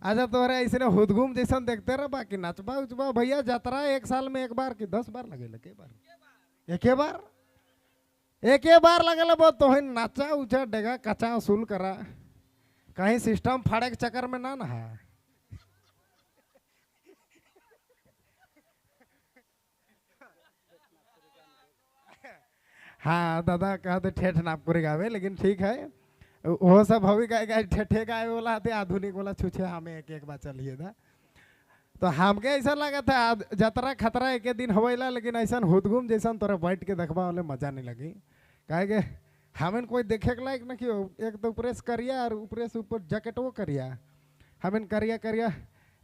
अच्छा तोहरे ऐसे हुदगुम जैसन देखते रह, बाकी नचबा उचबा भैया जतरा एक साल में एक बार कि 10 बार लगे के बार, एके बार, एके बार लगल बहुत। तो नाचा उचा डेगा कचा वसूल करा, कहीं सिस्टम फाड़े के चक्कर में ना नहा। हाँ दादा कहते ठेठ नागपुरी गावे, लेकिन ठीक है वो सब हवी गाय गाय ठेठे गाए वाला आते, आधुनिक वाला छुछे हमें एक एक बार चलिए था। तो हमके ऐसा लगा था जतरा खतरा एक दिन होवेला, लेकिन ऐसा हुदगुम जैसा तोरा बैठ के देखबा वाले मजा नहीं लगी। काहे के हमें कोई देखे के लायक ना कि एक तो ऊपरे से करिया और ऊपरे से ऊपर जैकेटो करिया, हमें करिया करिया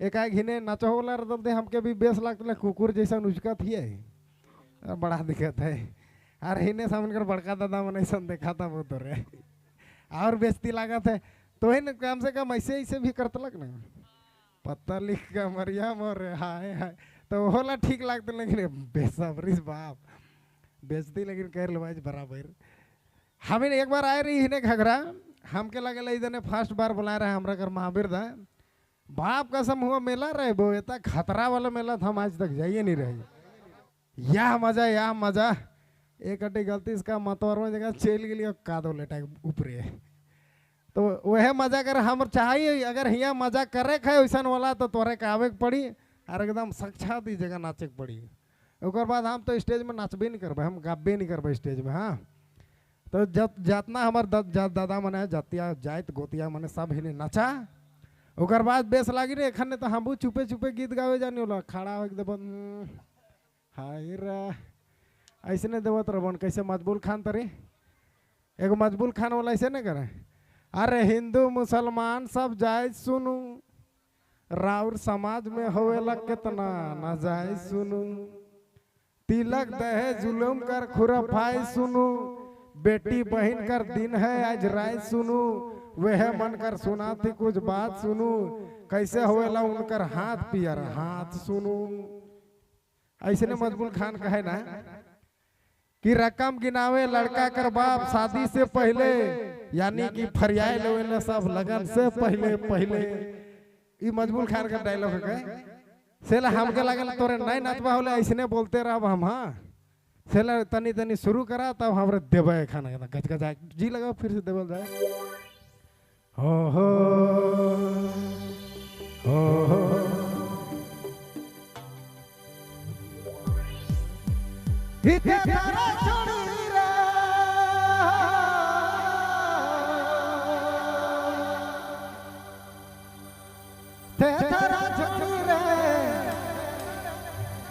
एक घिने नाचो वाला दे हमके भी बेस लगता कुकुर जैसा उचकत ही है, बड़ा दिक्कत है। और हिने सामने कर बड़का दादा मन ऐसा देखा था वो तो रे और बेइज्जती लागत है। तो ही कम से कम ऐसे ऐसे भी करतलक ना पत्ता लिख के मरिया मोर हाय हाय तो होला ठीक लगता, लेकिन बेसब्री बाप बेइज्जती लेकिन कर लो बराबर। हमें एक बार आए रही हिने घघरा हमके लगे इधर फर्स्ट बार बुला रहा है हमरा कर महावीर दा, बाप कसम हुआ मेला रहे वो इतना खतरा वाला मेला था हम आज तक जाइए नहीं रहे। यह मजा यह मजा एक अड्डी गलती इसका मतवर जगह चल गई कादो लेटा ऊपरे। तो वह मजा कर हम चाहिए, अगर हिया मजा करे खाए वैसा वाला तो तोरे के आवे के पड़ी और एकदम साक्षात ई जगह नाचे के पड़ी। ओकर बाद हम तो स्टेज में नाचबे नहीं करबे, हम गाबे नहीं करबे स्टेज में। हाँ तो जब जितना हमार दादा मने जातिया जात गोतिया मने सब हिने नाचा। ओकर बाद बेस लागी रे एखन तो हमू चुपे चुपे गीत गावे जानी होला, खड़ा हो देबन हाय रे ऐसे नहीं देवत रबन कैसे मजबूल खान तरी एगो मजबूल खान वाला ऐसे नहीं करे। अरे हिंदू मुसलमान सब जाए सुनू, राउर समाज में होवेला कितना ना जाए सुनू, तिलक दहे जुलुम कर खुरफाई सुनू, बेटी बहन कर दिन है आज राय सुनू, वह मन कर सुनाती कुछ बात सुनू, कैसे होवेला उनकर हाथ पियर हाथ सुनू। ऐसे ने मजबूल खान कहे ना कि रकम गिनावे लड़का कर बाप शादी से पहले, यानी कि फरियाए लेवेला सब लगन से पहले पहले। ई मजबूल खान का डायलॉग है। सेला हमके लागल तोरे नहीं नाचबा होले ऐसने बोलते रहब हम। हाँ सेला तनी तनी शुरू करा तब हमरे देबे खाना गज गज जी लगाओ फिर से देवल जाए। हो हो हो हो हिते तारा छोड़ी रे ते तारा छोड़ी रे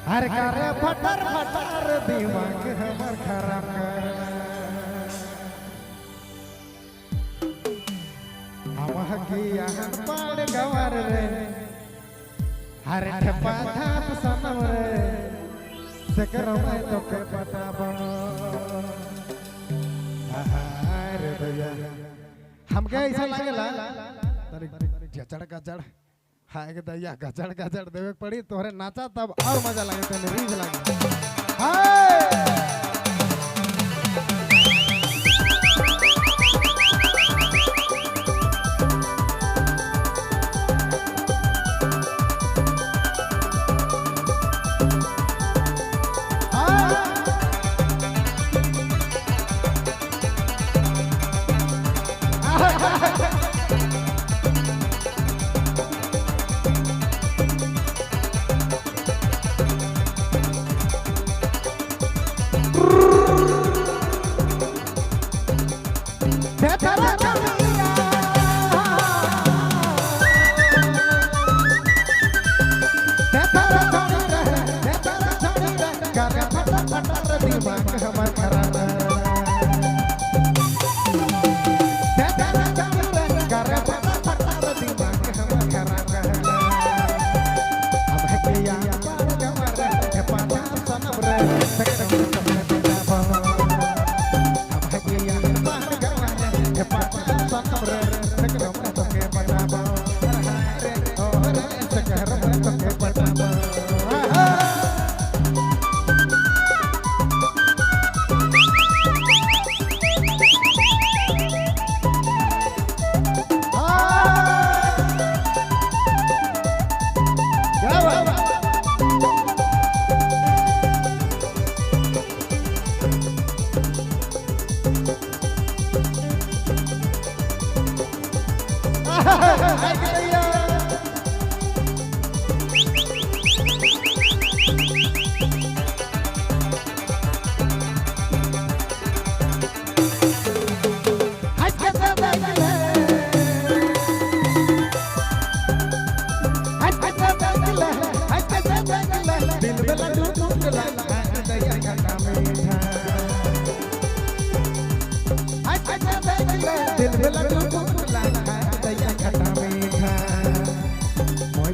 हर करे फटर फटर दिमाग हमर खराब कर, हम हकिया पाड़ गवार रे हर ठपा थाप सनम रे से तो के पटाबो। अरे भैया हमके ऐसा लागेला तरी गजड़ गजड़ हाय के दैया गजड़ गजड़ देवे के पड़ी तोहरे नाचा तब और मजा लागे तने रीज लागे। हाय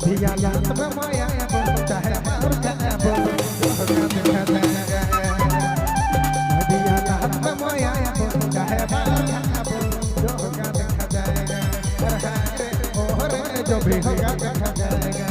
मधिया लात में माया चाहे मार खाबो जो होगा देखा जाएगा। मधिया लात में माया चाहे मार खाबो जो होगा देखा जाएगा। अरे रे ओ रे जो भी होगा देखा जाएगा।